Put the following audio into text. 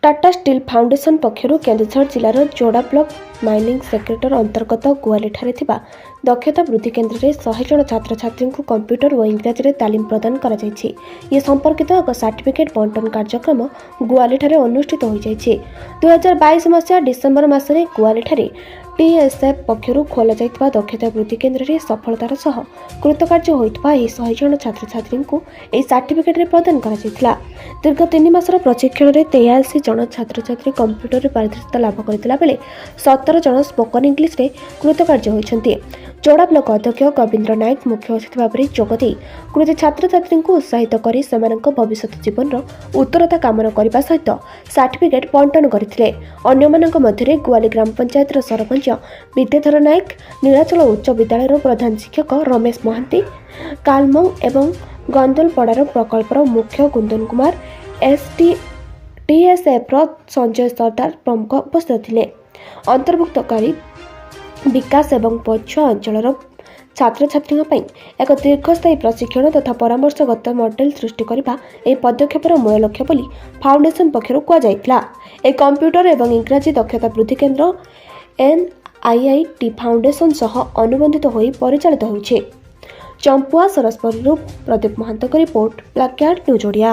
Tata steel foundation ପକ୍ଷରୁ କେନ୍ଦୁଝର ଜିଲ୍ଲାର ଯୋଡ଼ା block mining sector ଅନ୍ତର୍ଗତ ଗୁଆଲିଠାରେ ଥିବା ଦକ୍ଷତା ବୃଦ୍ଧି କେନ୍ଦ୍ରରେ 100 ଜଣ ଛାତ୍ରଛାତ୍ରୀଙ୍କୁ କମ୍ପ୍ୟୁଟର ଓ ଇଂରାଜୀରେ ତାଲିମ ପ୍ରଦାନ କରାଯାଇଛି। ଏ ସମ୍ପର୍କିତ ଏକ ସାର୍ଟିଫିକେଟ୍ ବଣ୍ଟନ କାର୍ଯ୍ୟକ୍ରମ ଗୁଆଲିଠାରେ ଅନୁଷ୍ଠିତ ହୋଇଯାଇଛି। 2022 ମସିହା ଡିସେମ୍ବର ମାସରେ ଗୁଆଲିଠାରେ ଟିଏସ୍ଏଫ୍ ପକ୍ଷରୁ ଖୋଲାଯାଇଥିବା ଦକ୍ଷତା ବୃଦ୍ଧି କେନ୍ଦ୍ରରେ ସଫଳତାର ସହ କୃତକାର୍ଯ୍ୟ ହୋଇଥିବା ଏହି 100 ଜଣ ଛାତ୍ରଛାତ୍ରୀଙ୍କୁ ଏହି ସାର୍ଟିଫିକେଟ୍ରେ ପ୍ରଦାନ କରାଯାଇଥିଲା। ଦୀର୍ଘ 3 ମାସର ପ୍ରଶିକ୍ଷଣରେ 83 ଜଣ ଛାତ୍ରଛାତ୍ରୀ କମ୍ପ୍ୟୁଟରରେ ପାରଦର୍ଶିତା ଲାଭ କରିଥିଲା ବେଳେ 17 ଜଣ ସ୍ପୋକନ୍ ଇଂଲିଶରେ କୃତକାର୍ଯ୍ୟ ହୋଇଛନ୍ତି। ଯୋଡ଼ା ବ୍ଲକ ଅଧ୍ୟକ୍ଷ ଗୋବିନ୍ଦ୍ର ନାୟକ ମୁଖ୍ୟ ଅତିଥି ଭାବରେ ଯୋଗଦେଇ କୃତି ଛାତ୍ରଛାତ୍ରୀଙ୍କୁ ଉତ୍ସାହିତ କରି ସେମାନଙ୍କ ଭବିଷ୍ୟତ ଜୀବନର ଉତ୍ତରତା କାମନା କରିବା ସହିତ ସାର୍ଟିଫିକେଟ୍ ବଣ୍ଟନ କରିଥିଲେ। ଅନ୍ୟମାନଙ୍କ ମଧ୍ୟରେ ଗୁଆଲି ଗ୍ରାମ ପଞ୍ଚାୟତର ସରପଞ୍ଚ ବିଦ୍ୟାଧର ନାୟକ, ନୀଳାଚଳ ଉଚ୍ଚ ବିଦ୍ୟାଳୟର ପ୍ରଧାନ ଶିକ୍ଷକ ରମେଶ ମହାନ୍ତି, କାଲମଙ୍ଗ ଏବଂ ଗନ୍ଦଲପଡ଼ାର ପ୍ରକଳ୍ପର ମୁଖ୍ୟ କୁନ୍ଦନ କୁମାର, ଏସ୍ ଟି ଟିଏସ୍ଏଫ୍ର ସଞ୍ଜୟ ସର୍ଦ୍ଦାର ପ୍ରମୁଖ ଉପସ୍ଥିତ ଥିଲେ। ଅନ୍ତର୍ଭୁକ୍ତକାରୀ ବିକାଶ ଏବଂ ପଛୁଆ ଅଞ୍ଚଳର ଛାତ୍ରଛାତ୍ରୀଙ୍କ ପାଇଁ ଏକ ଦୀର୍ଘସ୍ଥାୟୀ ପ୍ରଶିକ୍ଷଣ ତଥା ପରାମର୍ଶଗତ ମଡେଲ ସୃଷ୍ଟି କରିବା ଏହି ପଦକ୍ଷେପର ମୂଳ ଲକ୍ଷ୍ୟ ବୋଲି ଫାଉଣ୍ଡେସନ ପକ୍ଷରୁ କୁହାଯାଇଥିଲା। ଏହି କମ୍ପ୍ୟୁଟର ଏବଂ ଇଂରାଜୀ ଦକ୍ଷତା ବୃଦ୍ଧି କେନ୍ଦ୍ର ଏନ୍ଆଇଆଇଟି ଫାଉଣ୍ଡେସନ ସହ ଅନୁବନ୍ଧିତ ହୋଇ ପରିଚାଳିତ ହେଉଛି। ଚମ୍ପୁଆ ସରସପୁରରୁ ପ୍ରଦୀପ ମହାନ୍ତଙ୍କ report, black cat news Odia.